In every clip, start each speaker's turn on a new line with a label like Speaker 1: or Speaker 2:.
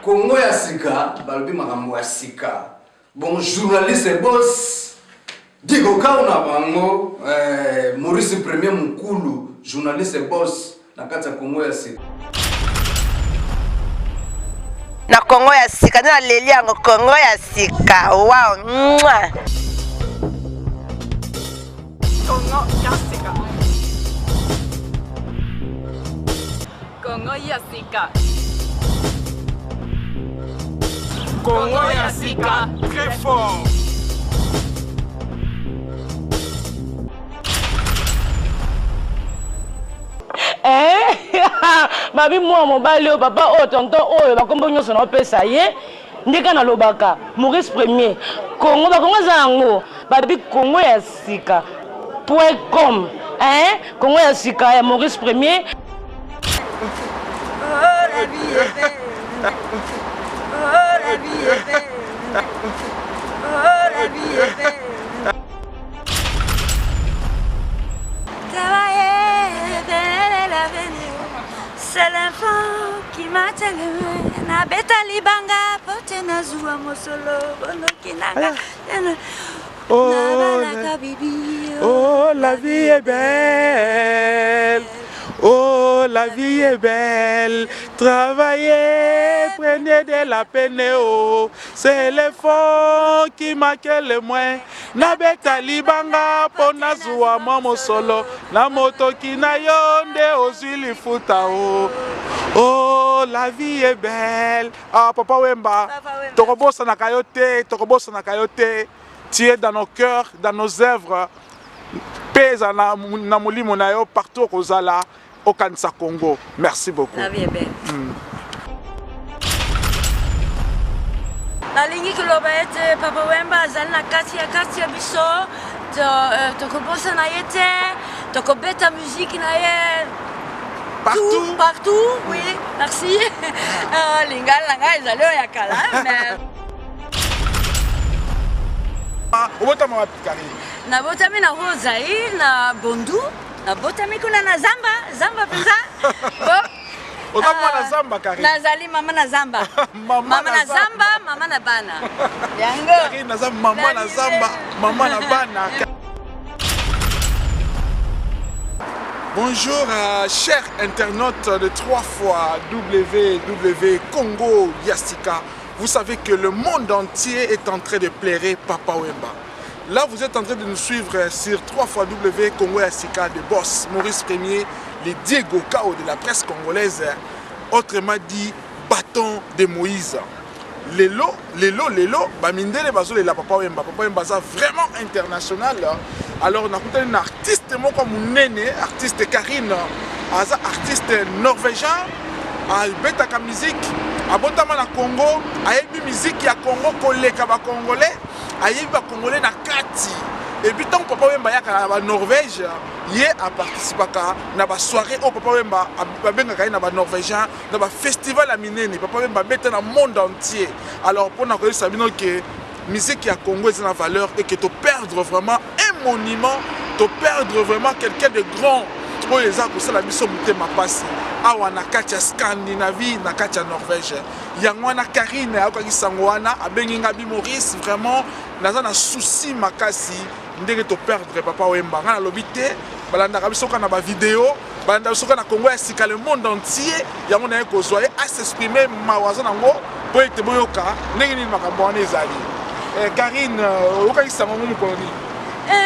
Speaker 1: Congo ya sika balobi makambo ya sika. Bon journaliste boss Diego Kao na bango eh, Maurice Premier Mukulu journaliste boss na kati ya Congo ya sika.
Speaker 2: Na Congo ya sika nde naleli yango Congo ya sika wow. Mwah.
Speaker 3: Congo ya sika. Congo ya sika.
Speaker 4: Congo ya sika très fort.
Speaker 5: Eh, babi mwa mobali oyo papa oyo tonton oyo bakombo nyonso naopesa ye ndeka nalobaka maurice premier congo bakongo eza yango babi congo ya sika point com eh? congo ya sika ya maurice premier
Speaker 6: Oh, la vie est belle. Oh, la vie est belle. Oh, la vie est belle. Travailler, belle l'avenir. C'est l'enfant qui m'a élevé. Nabeta libanga po te nazua mosolo bondoki nanga.
Speaker 4: Oh, la, oh, la vie est belle. Oh, la vie est belle. Travaillez, prenez de la peine. Oh, c'est l'effort qui manque le moins. Nabeta libanga po nazua mwa mosolo na motoki na yo nde ozwi lifuta oh. Oh, la vie est belle. Ah, Papa Wemba, tokobosanaka yo te, tokobosanaka yo te. Tu es dans nos cœurs, dans nos œuvres. Mpe ezala na, na molimo na yo partout okozala okanisa Congo. Merci beaucoup.
Speaker 6: La vie est belle. Mm. nalingi koloba ete papa wemba azali na kati ya kati ya biso euh, tokobosana ye te tokobeta muziki na ye
Speaker 4: partout
Speaker 6: Tout, partout oui merci euh, lingala na ngai ezali oyo ya kala mais
Speaker 4: ah, obotama wapi Karine?
Speaker 6: Nabotami na Haut Zaïre na Bondu nabotami kuna na zamba zamba mpenza
Speaker 4: oza mwana ah, zamba Karine?
Speaker 6: Nazali mama na zamba
Speaker 4: mama
Speaker 6: na zamba mama na bana yango
Speaker 4: Karine naza mama na zamba mama na bana Bonjour euh, chers internautes de 3 fois WW Congo Yasika. Vous savez que le monde entier est en train de pleurer Papa Wemba. Là, vous êtes en train de nous suivre sur 3 fois W Congo Yasika de Boss Maurice Premier, les Diego Kao de la presse congolaise, autrement dit bâton de Moïse. Lelo, lelo, lelo, ba mindele bazolela Papa Wemba. Papa Wemba aza vraiment international. Alors nakutani na artiste moko munene, artiste Karine, aza artiste norvégien, abetaka musique, abotama na Congo, ayebi musique ya Congo koleka ba Congolais, ayebi ba Congolais na kati. Et puis tant Papa Wemba yaka na ba Norvège, ye a participaka na ba soirée oyo Papa Wemba babengaka ye na ba Norvégien na ba festival ya minene papa wemba abeta na monde entier alors pona koyebisa bino ke musique ya Congo eza na valeur et que to perdre vraiment un monument to perdre vraiment quelqu'un de grand oyo eza kosala biso motema pasi awa na kati ya Scandinavie na kati ya Norvège yango wana Karine ayokaki sango wana abengi nga bi Maurice vraiment naza na souci makasi ndenge to perdre papa Wemba nga nalobi te balandaka biso kaka na ba video balanda biso kaka na Congo ya sika le monde entier yango naye kozwa ye a s'exprimer mawa aza nango mpo ete boyoka ndenge nini makambo wana ezali eh, Karine euh, oyokaki sango yango mokolo nini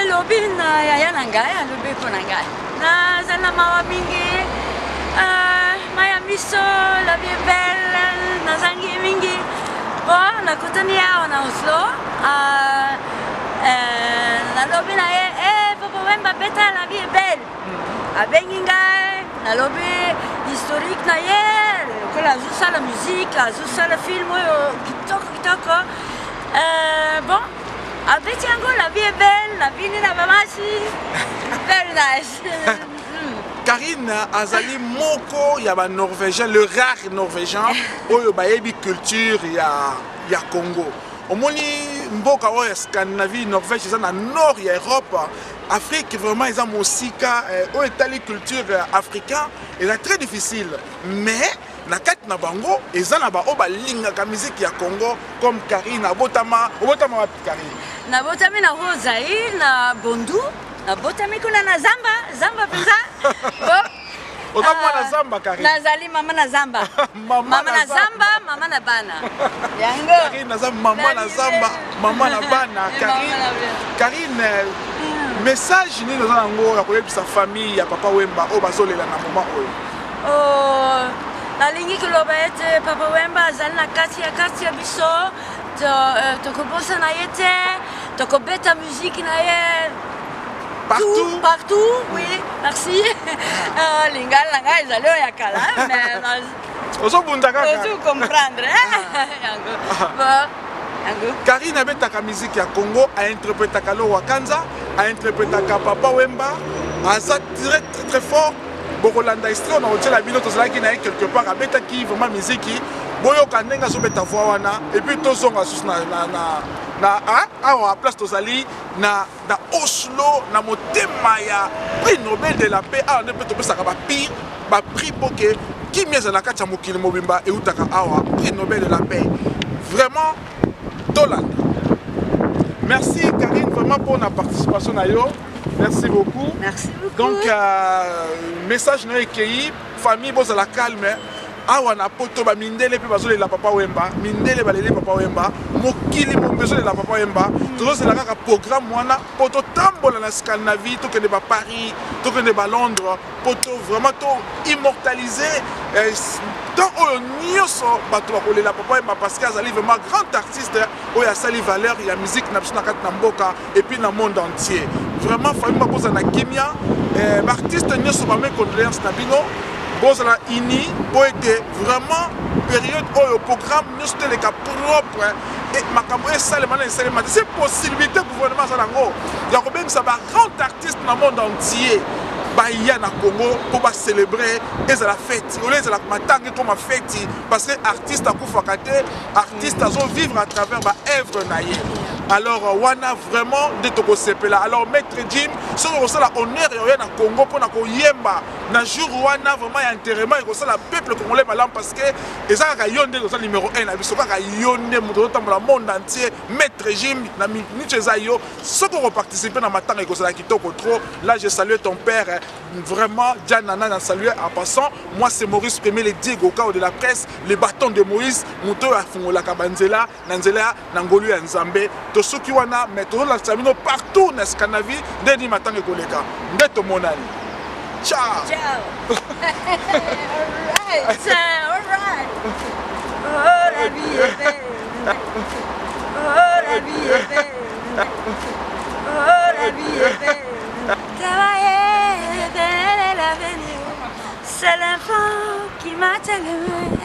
Speaker 6: elobi na yaya na ngai alobi mpo na ngai nazali na mawa mingi euh, maya miso la vie est belle nazangi mingi bon nakutani awa na Oslo euh, nalobi na ye eh, papa Wemba beta la vie est belle abengi ngai nalobi historique na ye lokola azosala musique azosala film oyo kitoko kitoko euh, bon abeti yango la vie est belle nabini na bamasi very nice
Speaker 4: Karine azali moko ya ba norvégien le rare norvégien oyo bayebi culture ya, ya Congo omoni mboka oyo ya Scandinavie Norvège eza na nord ya Europe Afrique vraiment eza mosika eh, oyo etali culture eh, africain eza très difficile mais Na kati na bango eza na ba oyo balingaka musique ya Congo comme Carine abotama obotama wapi Carine?
Speaker 6: Nabotami na Haut Zaïre na Bondu, nabotami kuna na zamba, zamba mpenza. Bon.
Speaker 4: Oza mwana zamba Carine?
Speaker 6: Nazali mama na zamba.
Speaker 4: Mama
Speaker 6: mama
Speaker 4: na
Speaker 6: na zamba, mama na bana. Yango.
Speaker 4: Carine aza mama na zamba, mama na bana. Carine, Carine, message nini oza nango ya koyebisa famille ya Papa Wemba oyo bazolela na moment oyo?
Speaker 6: Oh, nalingi koloba ete Papa Wemba azali na kati ya kati ya biso, tokobosana ye te, tokobeta musique na ye
Speaker 4: partout.
Speaker 6: Tout, partout, oui, merci. Lingala na ngai ezali oyo ya kala, mais
Speaker 4: ozobunda kaka
Speaker 6: ozo comprendre yango. Bon, yango.
Speaker 4: Carine abetaka musique ya Congo, ainterpretaka Lowa Kanza, ainterpretaka Papa Wemba, aza très très très fort. Bokolanda extrait na kotiela bino, tozalaki na ye quelque part, abetaki vraiment musique. Boyoka ndenge azobeta voix wana, et puis tozonga susu na, na, na, na ah, awa place tozali na, na Oslo, na motema ya prix Nobel de la paix. Awa nde mpe topesaka ba pire ba prix mpo ke kimia ezala na kati ya mokili mobimba, eutaka awa, prix Nobel de la paix. Vraiment tolanda. Merci Carine vraiment pour la participation na yo. Merci beaucoup.
Speaker 6: Merci beaucoup.
Speaker 4: Donc message na yo ekei, famille bozala calme. Awa na poto ba mindele pe bazolela Papa Wemba, mindele baleli Papa Wemba, mokili mombe ezolela Papa Wemba. Tozozela kaka programme wana po totambola na Scandinavie, tokende ba Paris, tokende ba Londres, po to vraiment to immortaliser temps oyo nyonso bato bakolela Papa Wemba, parce que azali vraiment grand artiste oyo asali valeur ya musique na biso na kati na mboka et puis na monde entier. Vraiment famille bakozala na kimia, ba artiste nyonso ba mes condoléances na bino, bozala uni po ete vraiment période oyo programme nyonso teleka propre et makambo esalema na esalema te. C'est possibilité gouvernement asala yango ya kobengisa ba grand artiste na monde entier baya na Congo po ba célébrer, ezala fête oyo ezala matanga ekoma fête, parce que artiste akufaka te, artiste azo vivre à travers ba œuvre na ye. Alors wana vraiment nde tokosepela. Alors maître Jim, soki okosala honneur ya oya na Congo mpona koyemba na jour wana vraiment ya enterrement, ekosala peuple congolais malamu, parce que eza kaka yo nde oza numéro 1 na biso, kaka yo nde moto ozotambola monde entier. Maître Jim na minute eza yo, soki okoparticipe na matanga ekozala kitoko trop. Là je salue ton père vraiment, Diana na salue en passant. Moi c'est Maurice Premier, le Diego Kao de la presse, le bâton de Moïse, moto oyo afungolaka banzela na nzela na ngolu ya Nzambe. Tosuki wana, mais tozolakisa bino partout na Scandinavie nde nini matanga ekoleka, nde tomonani. Ciao.
Speaker 6: Ciao. All right. All right. Oh, la vie est belle. Oh, la vie est belle. Oh, la vie est belle. Travailler, belle est l'avenir. C'est l'enfant qui m'a tenu.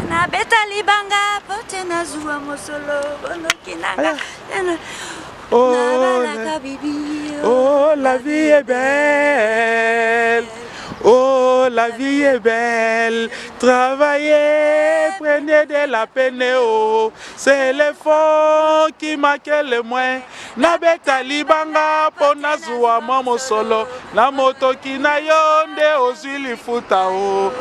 Speaker 6: Nabeta libanga pote nazua mosolo bonoki nanga.
Speaker 4: Oh,
Speaker 6: Nabalaka bibi.
Speaker 4: Oh, la vie est belle. Oh, la vie est belle. Travaillez, prenez de la peine. Oh, c'est l'effort qui manque le moins. Nabeta libanga po nazua mwa mosolo na motoki na yo nde ozwi lifuta. Oh,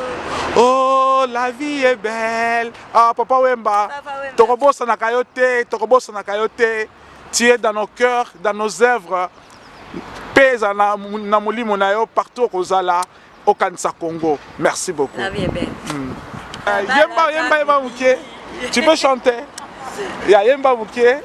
Speaker 4: oh, la vie est belle. Ah, Papa Wemba,
Speaker 6: Papa Wemba.
Speaker 4: tokobosanaka yo te, tokobosanaka yo te. Tu es dans nos cœurs, dans nos œuvres. Pesa na, na molimo na yo partout okozala okanisa Congo. Merci beaucoup.
Speaker 6: La vie est belle.
Speaker 4: Yemba, yemba, yemba moke. Tu peux chanter? Ya yemba moke.